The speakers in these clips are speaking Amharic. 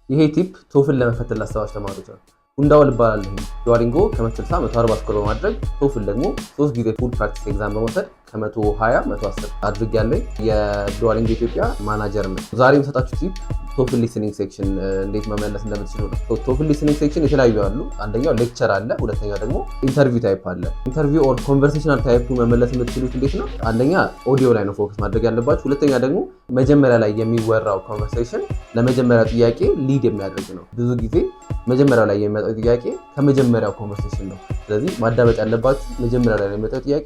ይሄ tip TOEFL ለመፈተን ላሰባችሁ ተማሪዎች ነው። ሁንዳወል እባላለሁ። Duolingo ከ160 140 score በማድረግ፣ TOEFL ደግሞ ሶስት ጊዜ full practice exam በመውሰድ ከ120 110 አድርጌያለሁ። የ Duolingo ኢትዮጵያ ማናጀር ነው። ዛሬ የምሰጣችሁ tip TOEFL listening section እንዴት መመለስ እንደምትችሉ ነው። TOEFL listening section የተለያዩ አሉ። አንደኛው lecture አለ፣ ሁለተኛው ደግሞ interview type አለ። Interview or conversational type መመለስ የምትችሉት እንዴት ነው? አንደኛ ኦዲዮ ላይ ነው focus ማድረግ ያለባችሁ። ሁለተኛ ደግሞ መጀመሪያ ላይ የሚወራው conversation ለመጀመሪያው ጥያቄ lead የሚያደርግ ነው። ብዙ ጊዜ መጀመሪያው ላይ የሚመጣው ጥያቄ ከመጀመሪያው conversation ነው። ስለዚህ ማዳመጥ ያለባችሁ መጀመሪያ ላይ የሚመጣው ጥያቄ፣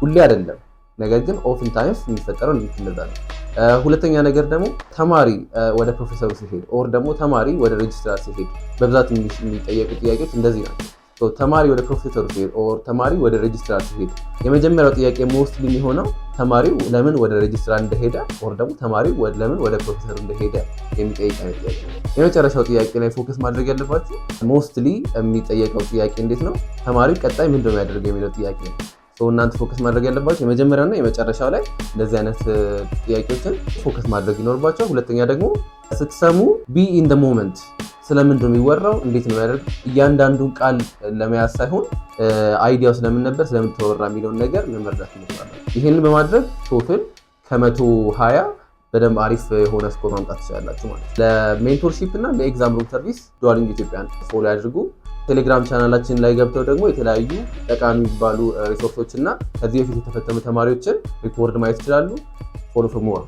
ሁሌ አይደለም፣ ነገር ግን often times የሚፈጠረው ልክ እንደዛ ነው። ሁለተኛ ነገር ደግሞ ተማሪ ወደ ፕሮፌሰሩ ሲሄድ or ደግሞ ተማሪ ወደ ሬጅስትራር ሲሄድ በብዛት የሚጠየቁ ጥያቄዎች እንደዚህ ናቸው። ተማሪ ወደ ፕሮፌሰሩ ሲሄድ or ተማሪ ወደ ሬጅስትራር ሲሄድ የመጀመሪያው ጥያቄ mostly የሚሆነው ተማሪው ለምን ወደ ሬጅስትራር እንደሄደ or ደግሞ ተማሪው ለምን ወደ ፕሮፌሰሩ እንደሄደ የሚጠይቅ አይነት ጥያቄ ነው። የመጨረሻው ጥያቄ ላይ focus ማድረግ ያለባችሁ mostly የሚጠየቀው ጥያቄ እንዴት ነው፣ ተማሪው ቀጣይ ምንድን ነው የሚያደርገው የሚለው ጥያቄ ነው። እናንተ focus ማድረግ ያለባችሁ የመጀመሪያውና የመጨረሻው ላይ እንደዚህ አይነት ጥያቄዎችን focus ማድረግ ይኖርባችኋል። ሁለተኛ ደግሞ ስትሰሙ be in the moment። ስለምንድን ነው የሚወራው፣ እንዴት ነው የሚያደርግ፣ እያንዳንዱን ቃል ለመያዝ ሳይሆን idea ው ስለምን ነበር፣ ስለምን ተወራ የሚለውን ነገር ለመረዳት ሞክራለን። ይህንን በማድረግ TOEFL ከ120 በደንብ አሪፍ የሆነ score ማምጣት ትችላላችሁ ማለት ነው። ለ mentorship እና ለ exam room service Duolingo ኢትዮጵያን follow ያድርጉ። ቴሌግራም ቻናላችን ላይ ገብተው ደግሞ የተለያዩ ጠቃሚ የሚባሉ resource ኦች እና ከዚህ በፊት የተፈተኑ ተማሪዎችን record ማየት ይችላሉ። Follow for more.